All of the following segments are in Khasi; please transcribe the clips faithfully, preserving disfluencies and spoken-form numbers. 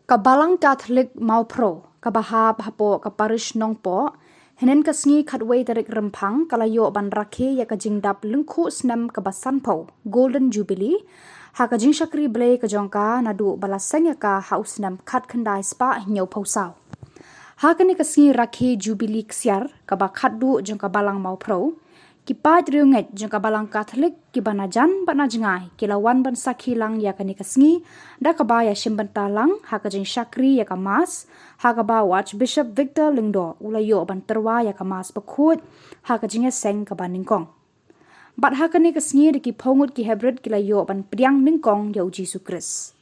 Ka Balang Katholik Mawphro, kaba hap hapoh ka Parish Nongpoh, hynnin ka sngi khatwei tarik Rymphang, ka la ïoh ban rakhe ïa ka jingdap lyngkhuh snem kaba sanphew, Golden Jubilee, ha ka jingshakri Blei ka jong ka naduh ba la seng ïa ka ha u snem khatkhyndai spah hynñiewphew saw. Ha kane ka sngi rakhe Jubilee ksiar kaba khatduh jong ka Balang Mawphro, ki paid riewngeit jong ka Balang Katholik kiba na jan bad na jngai ki la wan ban sakhi lang ïa kane ka sngi, da kaba ïashim bynta lang ha ka jingshakri ïa ka Mass, ha kaba u Archbishop Victor Lyngdoh u la ïoh ban tyrwa ïa ka Mass bakhuid ha ka jingïaseng kaba nyngkong. Bad ha kane ka sngi da ki phew ngut ki heprit ki la ïoh ban pdiang nyngkong ïa u Jisu Khrist.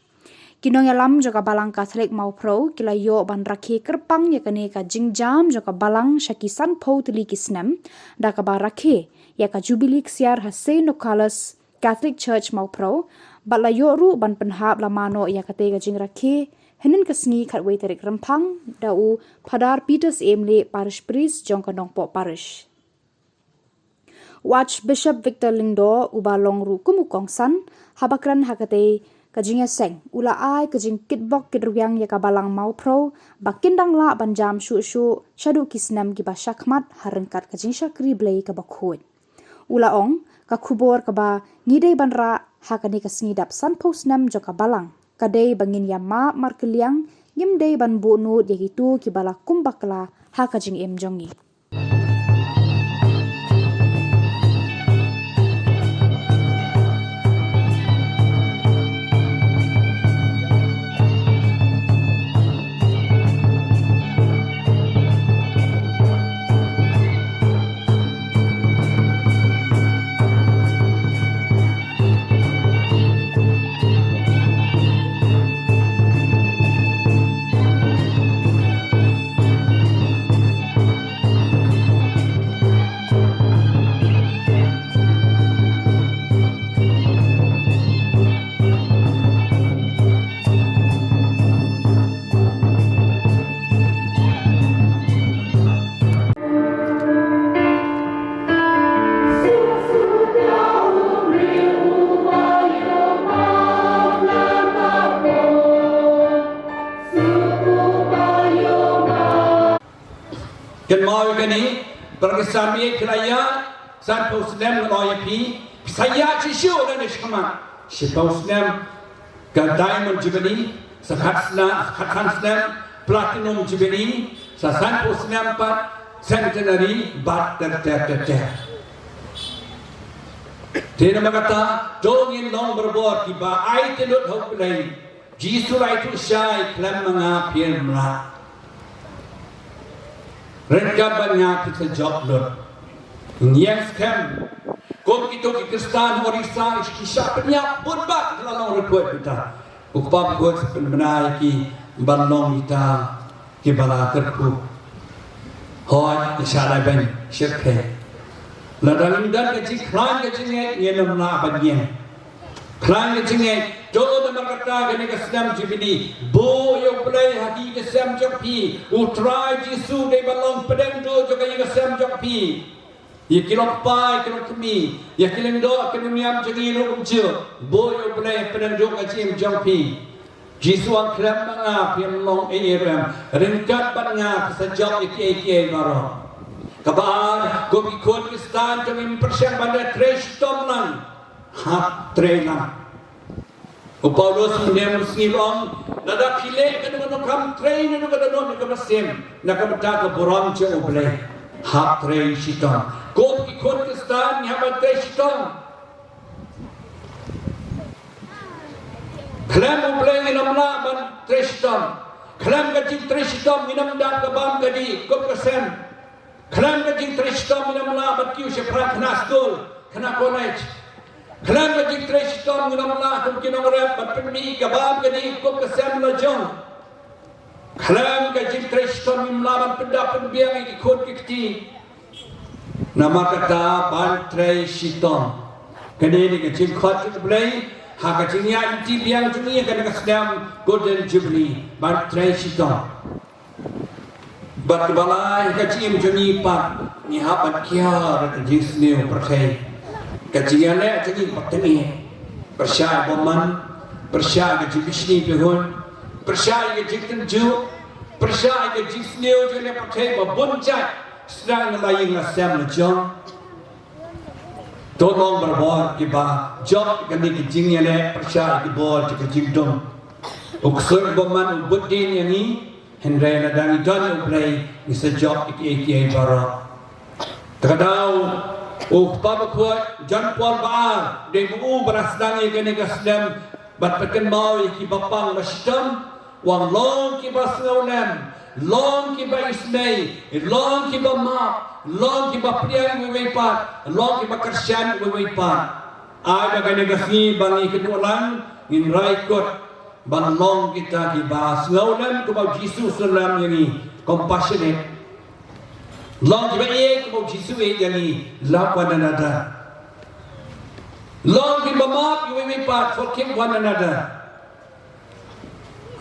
Ki nongïalam jong ka Balang Katholik Mawphro ki la ïoh ban rakhe kyrpang ïa kane ka jingjam jong ka Balang sha ki sanphew tylli ki snem, da kaba rakhe ïa ka Jubilee ksiar ha Saint Nicholas Catholic Church Mawphro, bad la ïoh ruh ban pynhap lama noh ïa katei ka jingrakhe hynnin ka sngi khatwei tarik Rymphang, da u Phadar Peter Syiemlieh, Parish Priest jong ka Nongpoh Parish. U Archbishop Victor Lyngdoh, uba long ruh kum u kongsan, haba kren ha katei ka jingïaseng, u la ai ka jingkitbok kitrwiang ïa ka Balang Mawphro ba kin dang lah ban jam shuh shuh shaduh ki snem kiba shakhmat ha ryngkat ka jingshakri Blei kaba khuid. U la ong, ka khubor kaba ngi dei ban rah ha kane ka sngi dap sanphew snem jong ka Balang ka dei ba ngin ïa map markylliang, ngim dei ban buh nud ïa kito kiba la kum bakla ha ka jingim jong ngi. Kynmaw ïa kane, para ki samla, ki la ïaid sanphew snem, ngan ong ïa phi, phi sa ïaid shisha lane shakhmat. Shiphew snem ka Diamond Jubilee, sa khat snem, sa khatsan snem Platinum Jubilee, sa sanphew snem pat Centenary, bad ter ter ter ter. Te namar kata, to ngin long barabor kiba aiti lut ha U Blei. Jisu la ïathuh shai, khlem ma nga phin ym lah. Ryngkat bad nga phin sa jop lut. Ngin ïeng skhem. Kum kito ki Khristan ha Odisha ki shah pynïap bun bha, ki la long riewkhuid kita. U Kpa Bakhuid sa pynbna ïa ki ban long kita kiba la kyrkhu. Hooid, shah lai ban shyrkhei. Lada ngim don ka jingkhlaiñ ka jingngeit, ngin ym lah ban ïeng. Khlaiñ ka jingngeit, to namar kata kane ka snem Jubilee, buh ïa U Blei ha ki ïing ki sem jong phi. U Trai Jisu dei ban long pdeng duh jong ka ïing ka sem jong phi. Ïa ki longkpa, ïa ki longkmie, ïa ki lyngdoh, ki nongniam jong ngi ruh kumjuh, buh ïa U Blei pdeng duh ka jingim jong phi. Jisu ong, khlem ma nga phin ym long ei ei ruh em, ryngkat bad nga phin sa jop ïa kiei kiei baroh. Kaba ar, ko ki khun Khristan, to ngim pyrshang ban da trei shitom lang. Hap trei lang. U Paulus hynne u sngi u ong, lada phi leh kano kano ka kam trei naduh ka dohnud ne ka mynsiem, na ka bynta ka burom jong U Blei. Hap trei shitom. Ko ki khun Khristan, ngi hap ban trei shitom. Khlem U Blei ngin ym lah ban trei shitom. Khlem ka jingtrei shitom ngin ym dap ka bam ka dih, kup ka sem. Khlem ka jingtrei shitom ngin ym lah ban kiew shaphrang khynnah skul, khynnah college. Khlem ka jingtrei shitom ngin ym lah kum ki nongrep ban pynmih ka bam ka dih, kup ka sem la jong. Khlem ka jingtrei shitom ngim lah ban pyndap pynbiang ïa ki khun ki kti. Namar kata ban trei shitom. Kane dei ka jingkhot jong U Blei ha ka jingïaid lynti biang jong ngi ha kane ka snem Golden Jubilee, ban trei shitom. Bad kaba lai, ka jingim jong ngi pat ngi hap ban kiar ka jingsniew pyrthei. Ka jingïaleh jong ngi pat ngi pyrshah bymman, pyrshah ka jingbishni bihun, Pyrshah ïa ka jingtynjuh, pyrshah ïa ka jingsniew jong ka pyrthei ba bun jait, sdang na la ïing la sem la jong. To long barabor kiba jop ïa kane ka jingïaleh pyrshah ïa ki bor jong ka jingdum. U ksuid bymman u bud dien ïa ngi, hynrei lada ngi don ïa U Blei ngi sa jop ïa kiei kiei baroh. Te ka daw u Kpa Bakhuid John Paul ba ar, dei ba u ba la sdang ïa kane ka snem, bad pynkynmaw ïa kiba pang ba shitom, u ong long kiba sngewlem, long kiba isynei, long kiba map, long kiba pdiang iwei iwei pat, long kiba kyrshan iwei iwei pat. Ai ba kane ka sngi ba ngi kynduh lang ngin rai kut ban long kita kiba sngewlem kumba u Jisu u sngewlem ïa ngi, compassionate. Long kiba ïeit kumba u Jisu u ïeit ïa ngi, love one another. Long kiba map iwei iwei pat, forgive one another.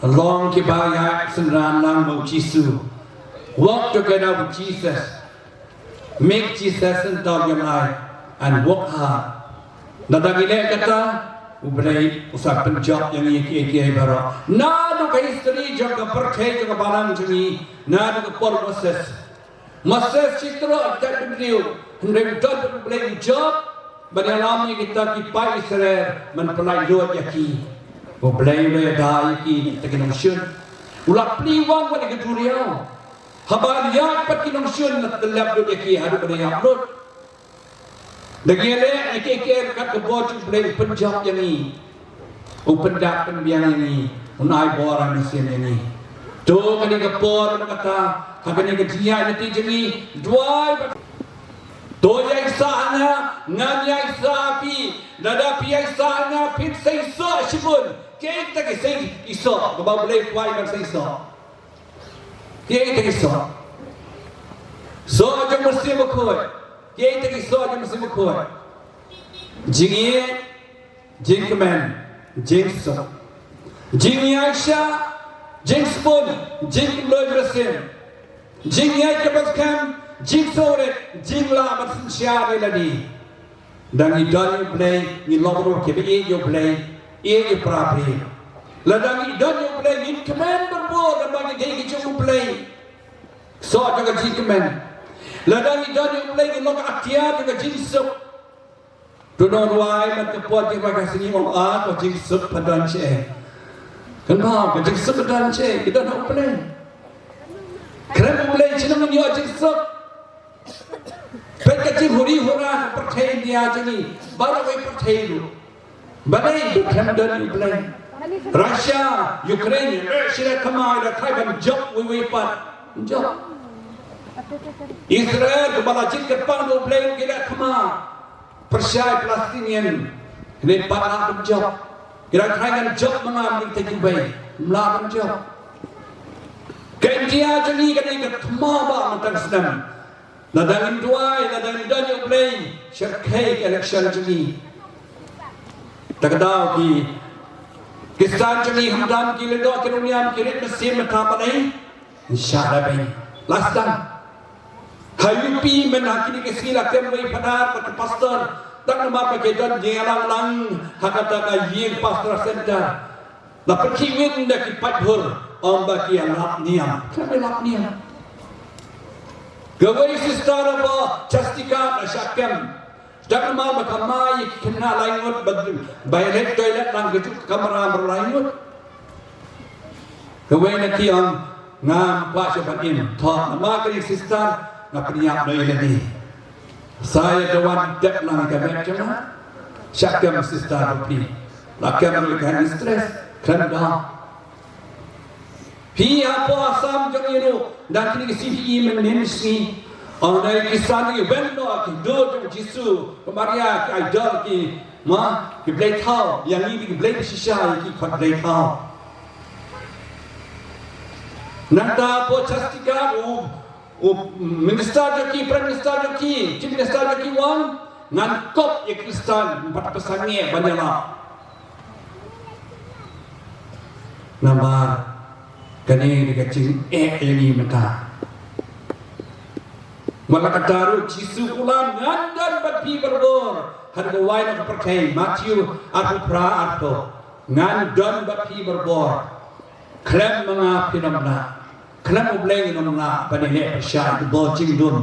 Long kiba ïaid synran lang bad u Jisu. Walk together with Jesus. Make Jesus center of your life and work hard. Lada ngi leh kata, U Blei u sa pynjop ïa ngi kiei kiei baroh. Naduh ka history jong ka pyrthei jong ka balang jong ngi, naduh ka por Moses. Moses shi troh ïa ka jaitbynriew, hynrei u don U Blei u jop ban ïalam ïa kita ki paid Israel, ban pyllait lut ïa ki. U Blei u la ïada ïa ki na kita ki nongshun. U la plie wang bad ïa ka duriaw. Haba ïaid pat ki nongshun la tyllep lut ïa ki haduh ba la ïap lut. Da ngi ïaleh ïa kiei kiei ryngkat ka bor jong U Blei, u pynjop ïa ngi, u pyndap pynbiang ïa ngi, un ai bor ai mynsiem ïa ngi. To kane ka por, kata, ha kane ka jingïaid lynti jong ngi, duwai ba to ïaid sah ha nga, ngan ïaid sah ha phi. Lada phi ïaid sah ha nga phin seisoh shibun. Kiei kita ki sei ki soh kaba U Blei u kwah ban seisoh? Kiei kita ki soh? Soh jong u Mynsiem Bakhuid. Kiei kita ki soh jong u Mynsiem Bakhuid? Jingïeit, jingkmen, jingsuk, jingïaishah, jingspun, jingkyndoit mynsiem, jingïaid kaba skhem, jingsngewrit, jinglah ban synshar ïa lade. Da ngi don ïa U Blei, ngin long ruh kiba ïeit ïa U Blei, ïeit ïa u para briew. Lada ngi don ïa U Blei, ngin kmen barabor namar ngi dei ki jong U Blei. Soh jong ka jingkmen. Lada ngi don ïa U Blei, ngin long ka atiar jong ka jingsuk. To nongwai man ka por ki wan ka sngi, ong, ah, ka jingsuk ka don shaei. Kynmaw, ka jingsuk ka don shaei, ka don ha U Blei. Khlem U Blei shuh ngin ïoh jingsuk. Peit ka jinghuri hura ka pyrthei India jong ngi, baroh kawei pyrthei ruh. Balei? Ba khlem don ïa U Blei. Russia, Ukraine, eh, shi leh thma, ïa leh thma ban jop iwei iwei pat. Jop. Israel, kaba la jied kyrpang da U Blei, ki leh thma. Pyrshah Palestinian, kine pat la pynjop. Ki dang tharai ngan jop ma nga, mynta kiwei, ym lah ban jop. Ka India jong ngi ka dei ka thma ba mynta ka snem. Lada ngin duwai, lada ngin don ïa U Blei, shyrkhei ka election jong ngi. Te ka daw ki Khristan jong ngi, khamtam ki lyngdoh ki rong niam, ki rit mynsiem, mynta balei? Shah da beng. Last time. Ha U P mynta kine ki sngi la kem wei phadar bad ki pastor. Tang namar ba ki don jingïalang lang ha kata ka ïing pastor center. La pynkhih win da ki paidbah, ym ba ki ïalap niam. Khlem ïalap niam. Kawei sister ba Chastika la shah kem. Tang namar ba ka mai ïa ki khynnah lai ngut ba, ba ïaleh toilet lang, ka juk ka kamra ba lai ngut. Kawei na ki ong, ngam kwah shuh ban im. Thoh, namar ka dei sister, nga pynïap noh ïa lade. Sa ïa ka wan dep lang ka met jong nga. Shah kem sister ba phi. La kem ruh ka stress, khlem da. Phi hapoh Assam jong ngi ruh, da kine ki C B E mynhynnin sngi. Ong da ki san ki wen noh ki dur jong Jisu, ka Maria, ki idol, ki ma, ki blei thaw, ïa ngi ki blei shisha, ïa ki khot blei thaw. Nangta hapoh Chastika u, u minister jong ki, prime minister jong ki, chief minister jong ki u ong, ngan kop ïa ki Khristan bad pynshai ban ïalap. Namar kane ka dei ka jingeh ïa ngi mynta. Wat la katta ruh Jisu u ong ngan don bad phi barabor haduh ka wai noh ka pyrthei, Matthew arphew phra arphew. Ngan don bad phi barabor. Khlem ma nga phin ym lah. Khlem U Blei ngin ym lah ban ïaleh pyrshah ïa ka bor jingdum,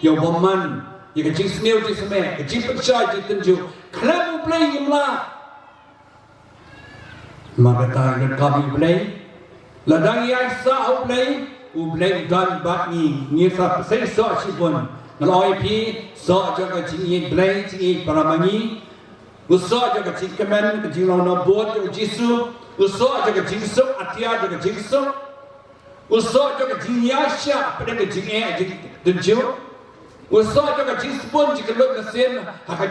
ïa u bymman, ïa ka jingsniew jingsmeh, ka jingpynshoi jingtynjuh. Khlem U Blei ngim lah. Namar kata ngi donkam ïa U Blei. Lada ngi ïaid sah ha U Blei, U Blei u don bad ngi. Ngi sa pynshai soh shibun. Nga la ong ïa phi, soh jong ka jingïeit Blei, jingïeit para ma ngi. U soh jong ka jingkmen, ka jinglong nongbud jong U Jisu. U soh jong ka jingsuk, atiar jong ka jingsuk. U soh jong ka jingïaishah hapdeng ka jingeh jingtynjuh. U soh jong ka jingsbun jingkylluid mynsiem ha ka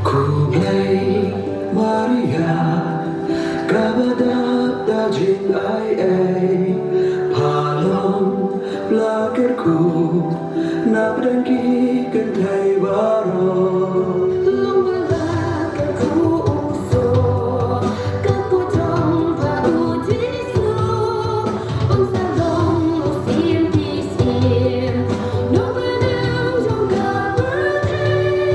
Khublei Maria, kaba dap da jingaiei, pha long pla kyrkhu na pdeng ki kynthei baroh. Long ba la kyrkhu u soh, ka kujong ba u Jisu, un sa long u siem ki siem, nongpynïaid jong ka pyrthei.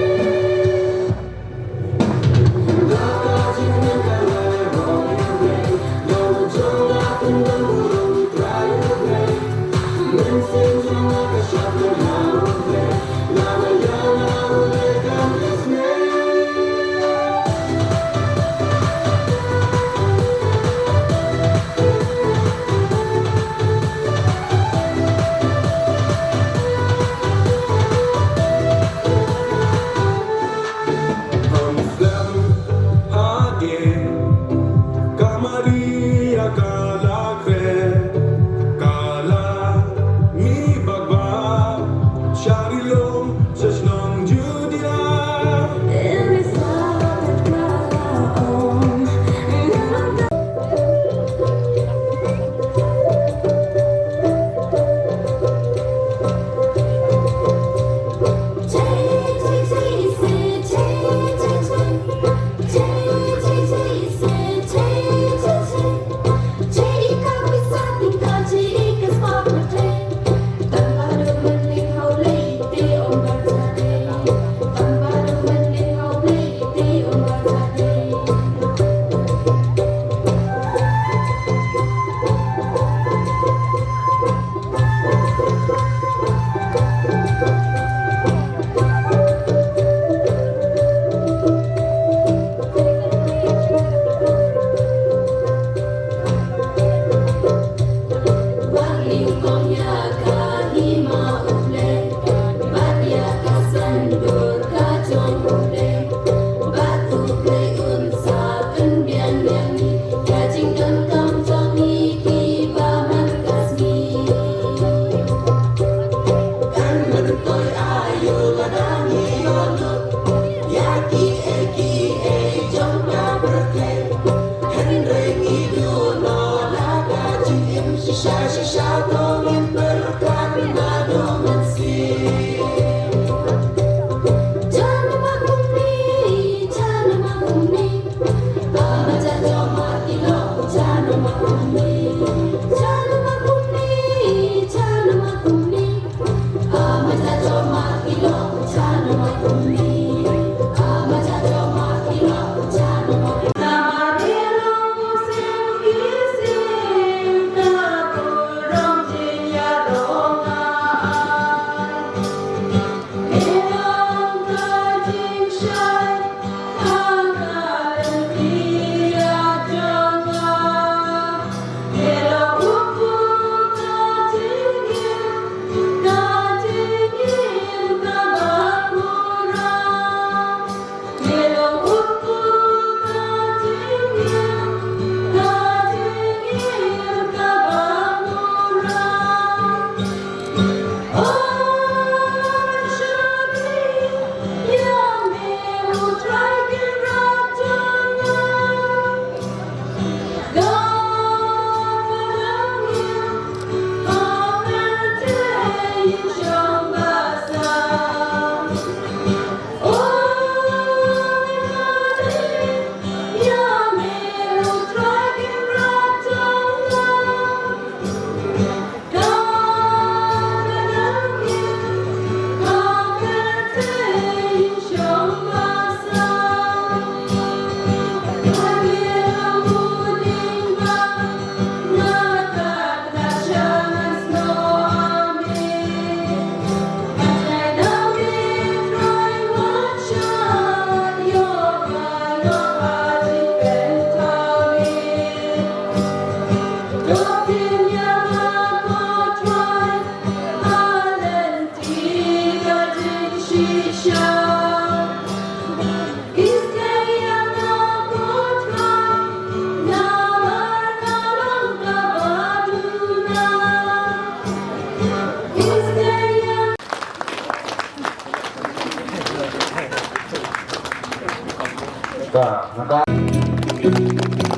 Ka, ka.